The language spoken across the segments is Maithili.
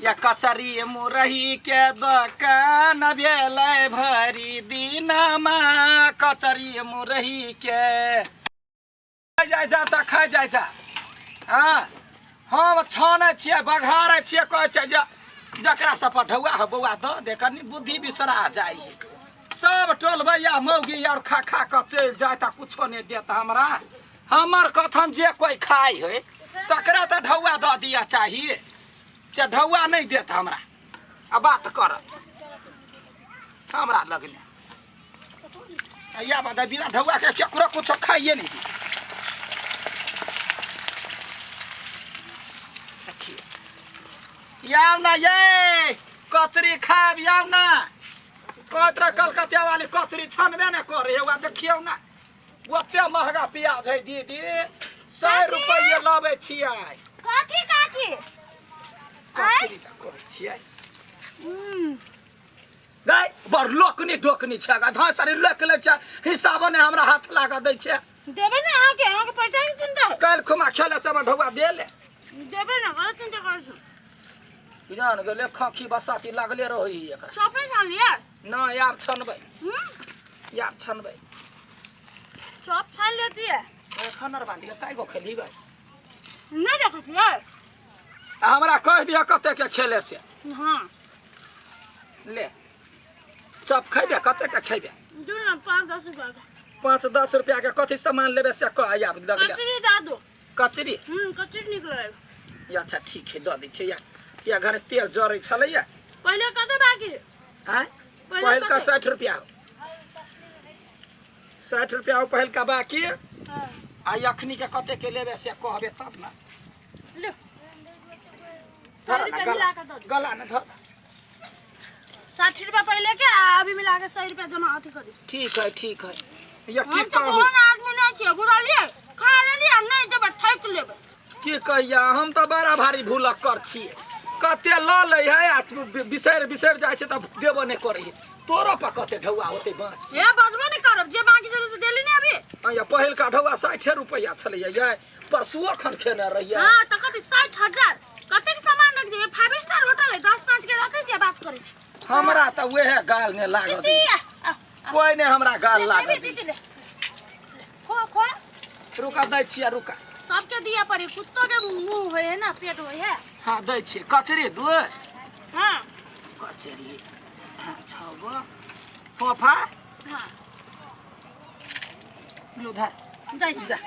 या कचरी मुरही के दोकान भेलै भरि दिनमा कचरी मुरही के जाइ जा तऽ खाइ जाइ जा। हँ, हम छानै छियै, बघारै छियै, कहै छै जे जकरा सब पर ढौआ हो बौआ दऽ दे, कनि बुद्धि बिसरा जाइ। सब टोलबैया मौगी आर खा खा कऽ चलि जाय तऽ कुछो नहि देत हमरा। हमर कथन जे कोइ खाइ है तकरा तऽ ढौआ दऽ दिअ चाही, से ढौआ नहि देत हमरा। आ बात करत हमरा लगने या बात बिना ढौआ के केकरो कुछो खाइए नहीं दी। याव ना ये कचरी खाब याव ना, कहत रह कलकतिया वाली कचरी छनबे ने करे है। देखियौ ना ओते महंगा प्याज है दीदी, 100 रुपये लबै छियै। कथी काकी? कचरी तऽ कहै छियै गै, बड़ लोकनी डोकनी छै गा, धान सारी लोक लै छै, हिसाबो नहि हमरा हाथ लागऽ दै छै। देबै ने अहाँके, अहाँके पैसा के चिंता है? काल्हि खुमा खेले से ढौआ देले देबै ने, गलत चिंता करै छी। जान गेलै खाँखी बसाती लागले रहै एकरा। चॉप नहि छानलियै? नहि, आब छनबै। आब छनबै। चॉप छानि लेतियै। एखन आर बांधी कए गो खेली गै? नहि देखै छियै। आ हमरा कहि दिअ कते के खेले से। हँ। ले चप खैबे, कते के खैबे? दू ना 5-10 रुपया के। 5-10 रुपया के कथी सामान लेबे से कह। आब लगले कचरी दऽ दो। कचरी? कचरी नीक लगै। अच्छा ठीक है, दऽ दै छियै। या घरे तेल जरै छलैया। पहिले कते बाकी? आँय? पहिले पहिलका कते? 60 रुपया हो, 60 रुपया हो पहिलका बाकी। हँ। आ अखनी के कते के लेबे से कहबे तब ना। ले 100 धर ना रुपया गला मिला कऽ दऽ दियौ। गला ने धर। 60 रुपया पहिले के आ अभी मिला के 100 रुपया जमा अथी करी। ठीक है, ठीक है। या की हम तऽ कहू? ओहन आदमी नहि छियै, बुझलियै? खा लेलियै आ नहि देबै ठकि लेबै। की कहिया, हम तऽ बड़ा भारी भूलक्कर छियै। कते लऽ लै है आ बिसरि बिसरि जाइ छै तऽ देबो नहि करै है। तोरो पर कते ढौआ होतै बाकी? हे, बजबो नहि करब, जे बाकी छलै से देली ने अभी। आ पहिलका ढौआ 60 रुपैआ छलैया यै, परसुओ खन खेने रहियै। हँ तऽ कथी 60,000 कतेक सामान रख देबै? 5 स्टार होटल है, 10-5 के रखै छियै, बात करै छी। हमरा तऽ उएह गाल नहि लागल। दीदी आ, आ, कोइ नहि हमरा गाल ले, लागल। खेबही दीदी, ले खो खो। रुका, दै छियै, रुका। सबके दिया पड़ी, कुत्तो के मुंह होय है ना, पेट होय है। हँ, दै छियै कचरी दू। हाँ। कचरी, हाँ, छओ गो फोफा। हाँ। लू धर। जाइ छी। जा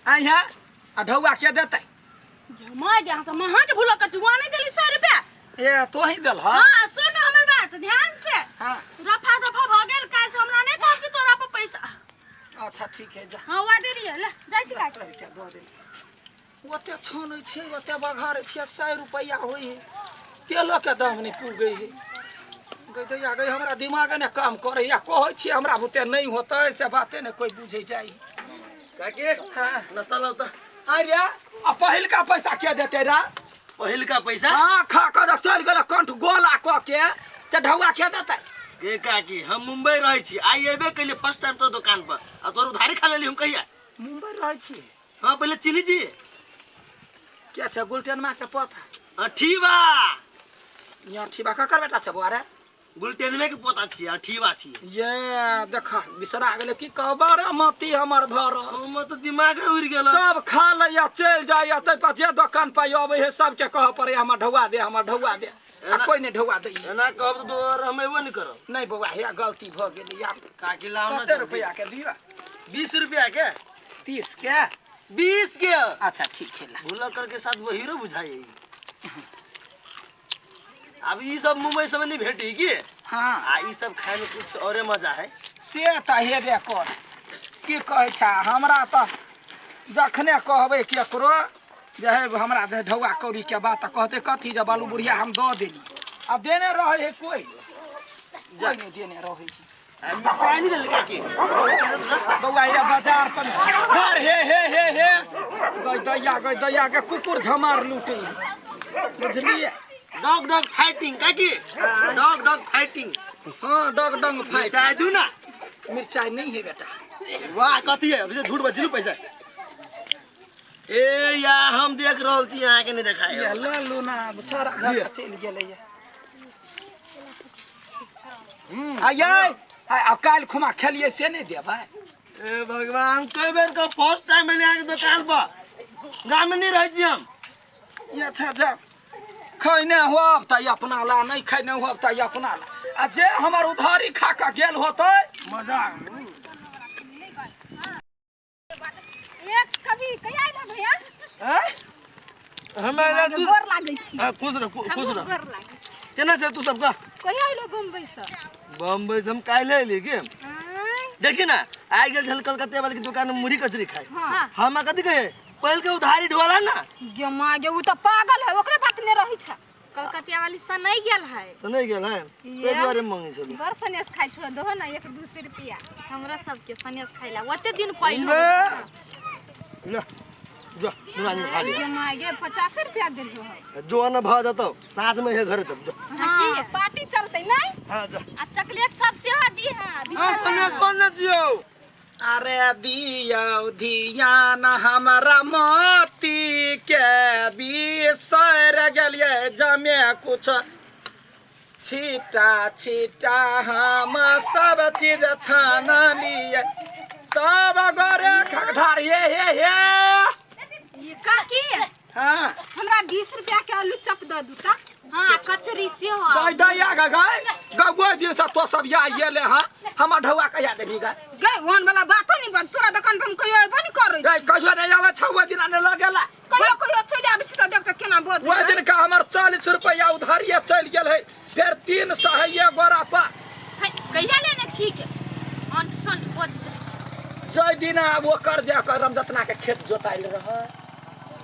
आइ है आ ढौआ के देतै? माय गे, अहाँ तऽ महाके भूल कर छी, वहाँ नहीं देली 100 रुपया। ए, तोही देल ह? हाँ, सुन हमर बात ध्यान से। हाँ। रफा दफा भऽ गेल, काल्हि से हमरा नहीं कहब कि तोरा पर पैसा। अच्छा ठीक है, जा। हाँ, वहाँ देलियै, ले जाइ छी काल्हि। 100 रुपया दऽ देली। ओते छानै छियै, ओते बघारै छियै, 100 रुपैआ होइ है, तेलोके दाम नहि पुगै है। गै दैया गै, हमरा दिमागे ने काम करैया। कहै छियै हमरा बुते नहि होतै से बाते नहि कोइ बुझै जाइ। काकी। हाँ। नाश्ता लाउ तऽ। अरे, आ पहिलका पैसा के देतै रे? पहिलका पैसा? हाँ, खा कऽ तऽ चलि गेलै कंठ गोला कऽ के, से ढौआ के देतै? ए काकी, हम मुंबई रहै छी, आइ एबे कैलियै फर्स्ट टाइम तोर दुकान पर आ तोर उधारी खा लेली हम। कहिया मुंबई रहै छी? हाँ, पहिले चिन्ही छी? के छै गुलटेन माँ के पोता? अठीबा। यहाँ ठीबा ककर बेटा छै बौआ रे? गुलटेनवे के पोता छी, अठीबा छी। ये देख, बिसरा गेलै की कहबा रे, मती हमर भरल। हमर तऽ दिमाग उड़ि गेल। सब खा लैया चलि जाइया, ताहि पर जे दोकान पर अबै है सबके कहऽ पड़ै हमर ढौआ दे, हमर ढौआ दे, आ कोइ नहि ढौआ दैया। एना कहब तऽ तोहर हम एबो नहि करब। नहि बौआ, हे गलती भऽ गेलै आब। काकी, लाउ ना कते जल्दी। रुपैआ के दिअ? 20 रुपया के। 30 के? 20 के। अच्छा ठीक है, ला। भूला करके साथ वो हीरो बुझाई। अब ई सब मुंबई सब में नहीं भेटी की? हाँ। आ ई सब खाए में कुछ औरे मजा है। से तऽ हेबे कर। की कहै छै, हमरा तऽ जखने कहबै केकरो जे हे हमरा जे ढौआ कौड़ी के बात, तऽ कहतै कथी जे बालू बुढ़िया हम दऽ देली आ देने रहै है कोइ, कोइ नहि देने रहै है। आ मिर्चाई नहीं देल काकी, मिर्चाई दे थोड़ा। बौआ, ये बाजार पर धर, हे हे हे हे, गै दैया गै दैया के, कुकुर झमार लूटे, बुझलियै? डॉग डॉग फाइटिंग काकी, डॉग डॉग फाइटिंग। हाँ, डॉग डॉग फाइट। मिर्चाई दू ना। मिर्चाई नहीं है बेटा। वाह, कथी है अभी? झूठ बजलू पैसा। ए या हम देख रहल छी अहाँ के नहीं देखाय ये ल लू ना छोरा घर लिअ। चलि गेलै ये आ ये आ काल्हि खुमा खेलियै से नहि देबै ए भगवान कई बेर के फर्स्ट टाइम एलियै अहाँके दुकान पर गाम में नहीं रहै छी हम ये छै जे खैने होब तऽ अपना ला नहि खैने होब तऽ अपना ला आ जे हमर उधारी खा कऽ गेल होतै मजा एक कभी कहिया आइलो भैया हमे एलियै तू गोर लागै छी हाँ, खुश रह खुश हमहूँ रह गोर लागै छी। केना छै तू सबका कहिया आइलो बम्बई से बम्बई से हम काल्हि एलियै के आँय, देखी ना आइ गेल छल कलकत्ते वाले के दुकान में मुरही कचरी खाइ हाँ हम कथी कहे पहिल के उधारी ढोला ना गे माँ गे उ तऽ पागल है ओकरे बात ने रहै छै कलकतिया वाली सन नहीं गेल है तऽ नहि गेल है ताहि दुआरे मंगै छलहुँ बड़ सनेस खाइ छौ दहो ना एक दू सए रुपया हमरा सबके सनेस खाइला ओते दिन पहिले ले ले जो दुनू आदमी खा लिअ गे माँ गे 50 रुपया देलहो है जो न भऽ जेतौ साँझ में हे घरे तब जो हाँ पार्टी चलतै नहीं हाँ जा आ चॉकलेट सब सेहो दी है हाँ सनेस कोन ने दियौ अरे दियौ धियान हमरा मोती के बिसर गेलियै जमे कुछ छीटा छीटा हम सब चीज छानलियै सब गोरे खगधार हे हे हे ये काकी हाँ हमरा 20 रुपया के आलू चप दऽ दू ता हां कचरी सेहो गय दैया गे गय गगो दिन से तो सब या गेले हँ हमर ढौआ कहिया देबही गे गए ओहन वाला बातो नहीं बन तोरा दुकान पर हम कहियो अयबो नहीं करै गय छी कहियो नहि आबै छौ ओहि दिना नहि लगेला कहियो कहियो चलि आबै छी तऽ देख तऽ केना बजै ओहि दिन का हमर 40 रुपया उधारिये चलि गेल है फेर 300 है ये गोरा पर है, कहिया लेने छी के अंट संट बजैत रहै छै जाहि दिना ओकर जे कर रमजतना के खेत जोतायल रह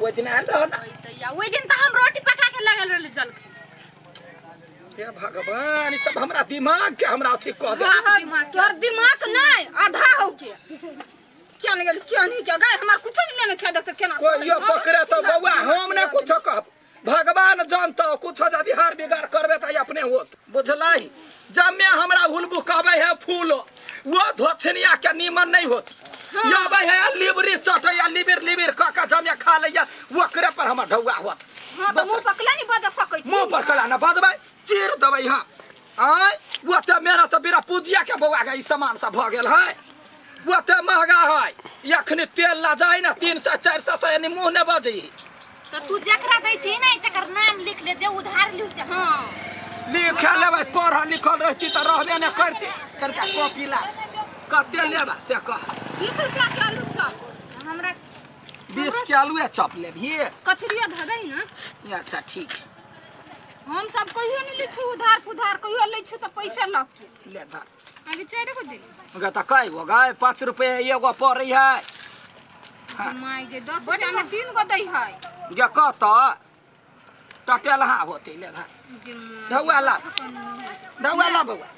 ओहि दिन आयल रह ना ओहि तऽ या ओहि दिन तऽ हम रोटी पका के लगल रहली जलखै हे भगवान ई सब हमरा दिमाग के हमरा अथी कऽ दे हाँ, हाँ, तोहर दिमाग नहीं आधा हो के क्या नहीं गेल क्या नहीं क्या गए हमार कुछ नहीं लेने छै देख तऽ केना कोइयो पकड़े तो बौआ हम ने कुछो कहब भगवान जानतो कुछो यदि हार बिगाड़ करबे तऽ अपने होत बुझलाई जमे हमरा हुलबु कहबै है फूल वो धोछनिया के नीमन नहीं होत याबै है लिबरी चटै या लिबिर लिबिर कऽ के जमे खा लैया ओकरे पर हमर ढौआ होत हां तऽ मुंह पकला नहीं बज सकै छी मुंह पर कला न बजबै चीर देबै यहाँ आँय ओते मेहनत से बिना पूजिया के बौआ के ई सामान सब भऽ गेल है ओते महगा है एखनी तेल ला जाइ ने 300 400 से एनी मुँह नहि बजै तऽ तू जकरा दै छी ने तकर नाम लिख ले जे उधार लिउ तऽ हां लिखे लेबै पढ़ल लिखल रहती तऽ रहबे नहि करती कनिका कॉपी ला कते लेबा से कह 20 रुपया के आलू चप हमरा 20 के आलूए चप लेबही कचरियो धऽ दही ना अच्छा ठीक हम सब कहियो नहीं लै छी उधार पुधार कहियो लै छी तऽ पैसा लऽ के ले धर आगे चारि गो देली गे तऽ कय गो गै 5 रुपये एगो पड़ै है माय गे 10 रुपया में तीन गो दै है गे कतऽ टटेलहा होतै ले धर गे माय, धौआ ला धौआ ला बौआ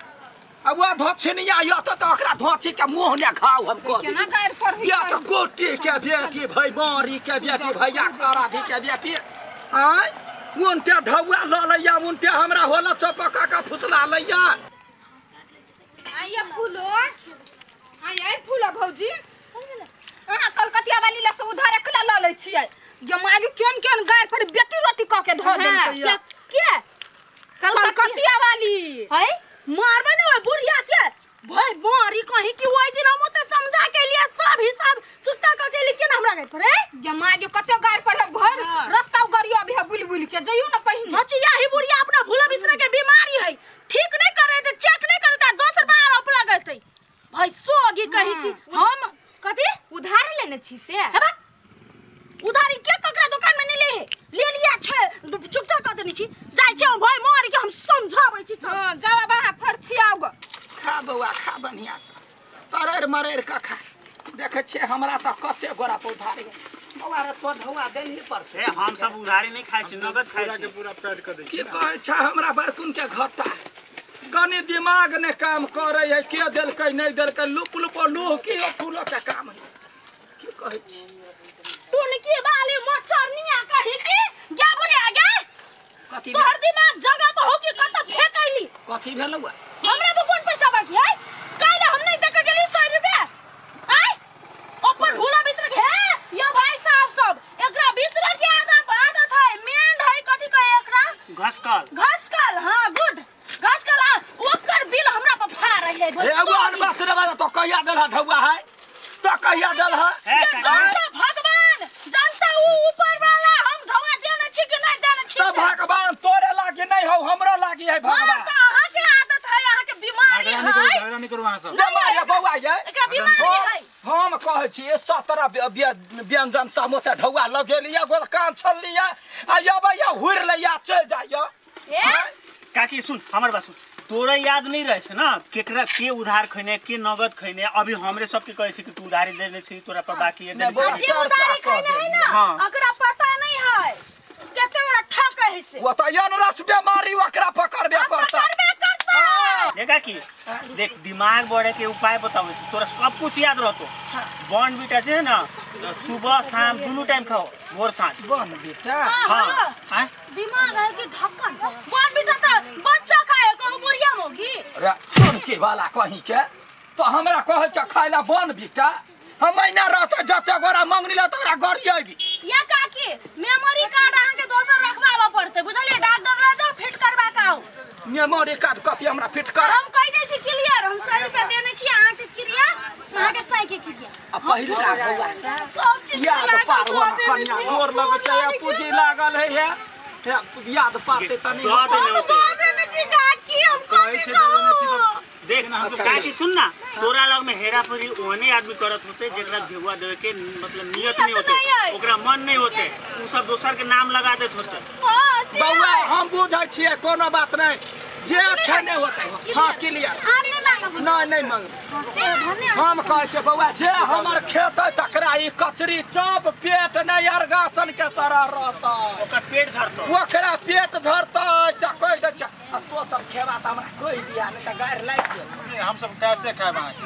अब वो धोछनिया यऽ तऽ ओकरा धोछी के मुँह ने खाउ हम कह केना गारि पढ़ै या तऽ कोटी के बेटी भई बारी के बेटी भैया खराधी के बेटी आय उनटे ढौआ लऽ लैया उनटे हमरा होला चपका के फुसला लैया आइए फूलो आइए फूलो भौजी अहाँ कलकतिया वाली लए से उधार एकला लऽ लै छियै गे माय केहन केहन गारि पर बेटी रोटी कऽ के धऽ देलकै हाँ, के कलकतिया वाली है मारबे ने ओइ बुढ़िया के भाई मारी कहीं कि ओइ दिन हम ओते समझा के लिए सब हिसाब चुकता क के लिए केना हमरा गई पर है गे माय गे कते गारि पर घर रास्ता गरियो अभी बुलि बुलि के जइयो ने पहिने भचिया ही बुढ़िया अपना भूला बिसरे के बीमारी है ठीक नहीं करे ते चेक नहीं करे ते दोसर बार आरोप लगते भाई सोगी कही कि हम कथी उधार लेने छी से हे बा उधारी के ककरा दुकान में नहीं ले है ले लिया छै चुकता क देने छी जाइ छै हम भाई मारी के हम समझाबै छी सब। हाँ जाओ बाहर फरछी आओ ग खा बौआ खा बढ़िआँ से तरैर मरैर कऽ खा देखै छियै हमरा तऽ कते गोरा पर उधार गेल बौआ रे तोर ढौआ देलही परसू ए हम सब उधारी नहीं खाइ छी नगद खाइ छी पूरा पैड कर दै की कहै छै हमरा बड़कुन के घाटा कनि दिमाग ने काम करै है के देलकै नहि देलकै लुप लुप लूह की ओ फूलो के काम है की कहै छी टुनकी वाली मचरनिया कही कि गे बुढ़िया गे कथी तोहर दिमाग जगह पर हो कि कत फेकैली कथी भेलौ है? हमरा पर कोन पैसा बाकी है काल्हि हम नहीं देख गेली 100 रुपया आय अपन भूला बिसर हे यो भाई साहब सब घसकल। घसकल, हाँ गुड, घसकल। आ ओकर बिल हमरा पर फाड़ रही है। हे भगवान, बात रे बात तो कहिया देल है ढौआ है, तो कहिया देल है? हे काकी। जनता भगवान जनता ऊ ऊपर वाला, हम ढौआ देने छी कि नहीं देने छी? तो भगवान तोरे लागी नहीं हो, हमरो लागी है। हाँ, भगवान। तो अहाँ के आदत है, अहाँ के बीमारी झगड़ा नहीं करू, है। झगड़ा नहीं करू अहाँ सब। बीमारी है बौआ ये। एकरा बीमारी है। हम कहै छी 17 व्यंजन समोसा ढौआ लगेलियै, गोल कान छललियै आ अबैया हुर लैया चलि जाइया। ए? काकी सुन, हमर बात सुन। तोरा याद नहीं रहे छै ना केकरा के उधार खैने के नगद खैने? अभी हमरे सबके कहै छै कि तू उधारी देने छी, तोरा पर बाकी है, देने बौआ, छी। जे उधारी खैने है ना, हाँ। ओकरा पता नहीं है कते बड़ा ठक है से। ओ तऽ एहन रस बेमारी ओकरा पकड़बे करता। पकड़बे करता। देख काकी, देख, दिमाग बढ़े के उपाय बताबै छी, तोरा सब कुछ याद रहतो। बॉर्नवीटा छै ना, सुबह शाम दुनू टाइम खाओ, भोर साँझ। बॉर्नवीटा? हाँ, आँय? दिमाग है कि ढक्कन छै? बॉर्नवीटा तऽ बच्चा खाए, कहूँ बुढ़िया मौगी। रे सुन वाला कहीं के तो हमरा कहै छ खाय ला बॉर्नवीटा, हम महीना रहते जते गोरा मंगनी ला तकरा गरियेबी। या काकी, मेमोरी कार्ड अहाँ के दोसर रखवाबऽ पड़तै, बुझलियै? डॉक्टर लग जाउ, फिट करवा के आउ। मेमोरी कार्ड कथी हमरा फिट कर? हम कहि दै छी क्लियर, हम 100 रुपया देने छी अहाँ के क्रिया, अहाँ के 100 के क्रिया। आ पहिलका बौआ सब चीज याद मिला के पार दऽ होना देने कनिया छी। गोर लगै छै आ पूंजी लागल है हे हे, याद पारते तनी। दऽ देने हम होतै। दऽ देने छी काकी, हम कहै कथी छै दऽ देने छी कहू? तऽ देख अच्छा, काकी सुन ना, तोरा लग में हेरा फेरी ओहने आदमी करत होते जेकरा घेहुआ देवे के मतलब नियत नहीं होते, नहीं है। ओकरा मन नहीं होते, उ सब दोसर के नाम लगा देत होते। हाँ, से बौआ है। हम बुझै छियै, कोनो बात नहि, जे खेने होते। हाँ, क्लियर। आब नहि मांगब। नहि नहि मंगबै। से भने। हम कहै छियै बौआ, जे हमर खेतै तकरा ई कचरी चप पेट नहि अर्गासन के तरह रहतै। ओकर पेट झरतो। ओकरा पेट धरतै से कहि दै छै। आ तो सब खेबा तऽ हमरा कहि दिया, नहि तऽ गारि लागि जेतौ। हम सब कैसे खायब अहाँके?